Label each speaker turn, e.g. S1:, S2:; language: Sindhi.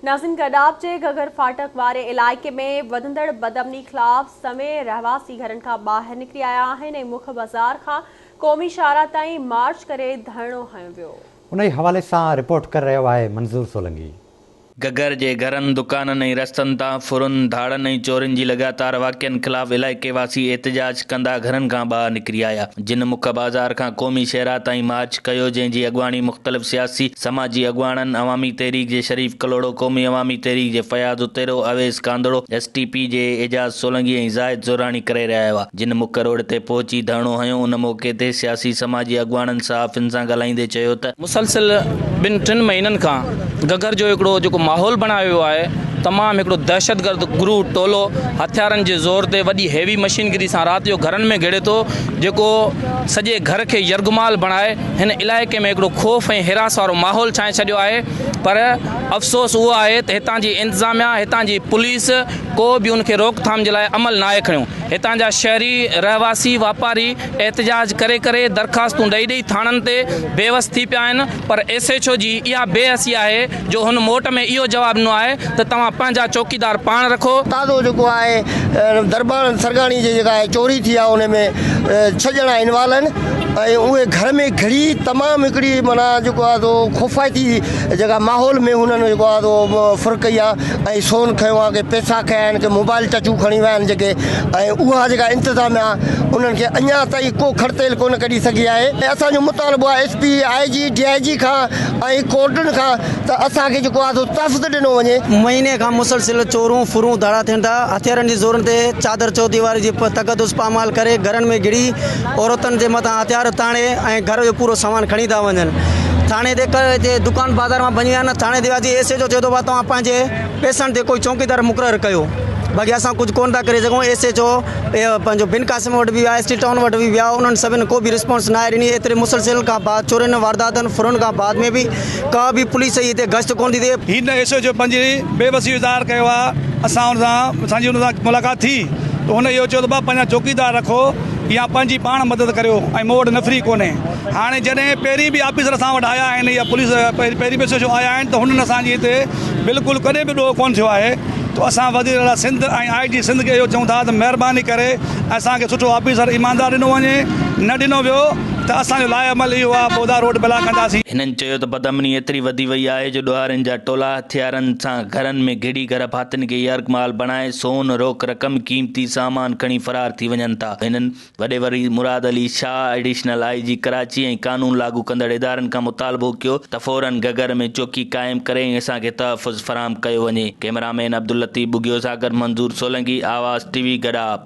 S1: ناظرين گڏاپ جي گهگهر ڦاٽڪ واري علائقي ۾ وڌندڙ بدامني خلاف سوين رهواسي گهرن کان ٻاهر نڪري آيا آهن ۽ مک بازار کان قومي شاهراهه تائين مارچ ڪري ڌرڻو هنيو ويو.
S2: انهي حوالي سان رپورٽ ڪري رهيو آهي منظور سولنگي.
S3: گهگهر جي گهرن، دڪانن ۽ رستن تان ڦرن، ڌاڙن ۽ چورين جي لڳاتار واقعن خلاف علائقي واسي احتجاج ڪندا گهرن کان ٻاهر نڪري آيا، جن مک بازار کان قومي شهراهه تائين مارچ ڪيو، جنهن جي اڳواڻي مختلف سياسي، سماجي اڳواڻن، عوامي تحريڪ جي شريف ڪلهوڙو، قومي عوامي تحريڪ جي Fayaz Utero, Awais Kandhro, S T P جي اعجاز سولنگي ۽ زاهد زهراڻي ڪري رهيا هئا، جن مک روڊ تي پهچي ڌرڻو هنيو، ان موقعي تي سياسي سماجي اڳواڻن صحافين سان ڳالهائيندي چيو ته.
S4: مسلسل ٻن ٽن مهينن کان گهگهر جو هڪڙو جيڪو ماحول بڻايو ويو آهي تمام هڪڙو دهشتگرد گروهه ٽولو هٿيارن جي زور تي وڏي هيوي مشينگري سان رات جو گهرن ۾ گهڙي ٿو جيڪو سڄي گهر کي يرغمال بڻائي هن علائقي ۾ هڪڙو خوف ۽ هراس وارو ماحول ڇانئي ڇڏيو آهي پر افسوس اهو آهي ته هتان جي انتظاميا هتان جي پوليس ڪو به ان کي روڪٿام جي لاء عمل ناهي کڻيو هتان جا شهري رهواسي واپاري احتجاج ڪري ڪري درخواستون ڏئي ڏئي ٿاڻن تي بيوس ٿي پيا آهن پر ايس ايڇ او جي اها بي حسي آهي جو هن موٽ ۾ اهو جواب ڏنو آهي ته توهان پنهنجا چوڪيدار پاڻ رکو.
S5: تازو جيڪو آهي درٻار سرگاڻي جي جيڪا چوري ٿي آهي ان ۾ ڇهه ڄڻا انوالو آهن ۽ اهي گهر ۾ گهڙي تمام هڪڙي معنيٰ جيڪو آهي سو خوفائتي جيڪا ماحول ۾ هنن جيڪو آهي سو ڦر ڪئي آهي ۽ سون کنيو آهي ڪي پئسا کنيا آهن ڪي موبائل ٽچون کڻي ويا آهن جيڪي ۽ اها جيڪا انتظاميا انهن کي اڃا تائين ڪو کڙتيل ڪونه ڪڍي سگهي آهي ۽ اسان جو مطالبو آهي S P I G D I G کان ۽ ڪورٽن کان ته اسان کي جيڪو آهي سو تحفظ ڏنو وڃي.
S6: مهيني کان مسلسل چورون، ڦرون، ڌاڙا ٿين ٿا، هٿيارن جي زورن تي چادر چوديواري جي تقدس پامال ڪري گهرن ۾ گهڙي عورتن جي مٿان هٿيار تاڻي ۽ گهر جو پورو سامان کڻي ٿا وڃن. ٿاڻي تي هتي دڪان بازار مان ڀڃي ويا آهن، ٿاڻي تي وياسين ايس ايچ او چئي ٿو ڀاء توهان پنهنجي پئسن تي ڪوئي چونڪيدار مقرر ڪيو باقي اسان ڪجهه ڪونه ٿا ڪري سگهون ايس ايچ او پنهنجو بن قاسم وٽ به ويا ايس ٽي ٽائون وٽ به ويا انهن سڀن ڪو به رسپانس ناهي ڏني ايتري مسلسل کان بعد چورين وارداتن ڦرن کان بعد ۾ به ڪا به پوليس جي هتي گشت ڪونه ٿي ٿئي.
S7: هن ايس ايچ او پنهنجي بي بسي جو اظهار ڪيو آهي اسان ان سان اسان جي ان سان ملاقات ٿي ته هن اهو چيو ته بابا پنهنجا چوڪيدار رکو يا پنهنجي پاڻ مدد ڪريو ۽ مون وٽ نفري ڪونهي هاڻي جڏهن پهرين به آفيسر اسان وٽ آيا آهن يا پوليس پهرين به ايس ايچ او آيا آهن ته هنن اسان جي هتي بلڪل ڪڏهن به ڏوهه ڪونه ٿيو آهي ته اسان وزير اعليٰ سنڌ ۽ آء جي سنڌ کي اهو چئون ٿا ته مهرباني ڪري اسان کي سٺو آفيسر ايماندار ڏنو وڃي نه ڏنو ويو ته اسان جو لاء عمل اهو آهي بودا روڊ بلاڪ ڪنداسين.
S3: هنن چيو ته بدامني ايتري وڌي وئي آهي جو ڏوهارين جا ٽولا هٿيارن سان گهرن ۾ گهڙي گهر ڀاتين کي يرغمال بڻائي سون، روڪ رقم، قيمتي سامان کڻي فرار ٿي وڃن ٿا. هنن وڏي وزير Murad Ali Shah, additional I G Karachi ۽ قانون لاڳو ڪندڙ ادارن کان مطالبو ڪيو ته فورن گهگهر ۾ چوڪي قائم ڪري ۽ اسان کي تحفظ فراهم ڪيو وڃي. ڪئميرامين عبداللطيف ٻگهيو سان گڏ منظور سولنگي، آواز ٽي وي گڏاپ.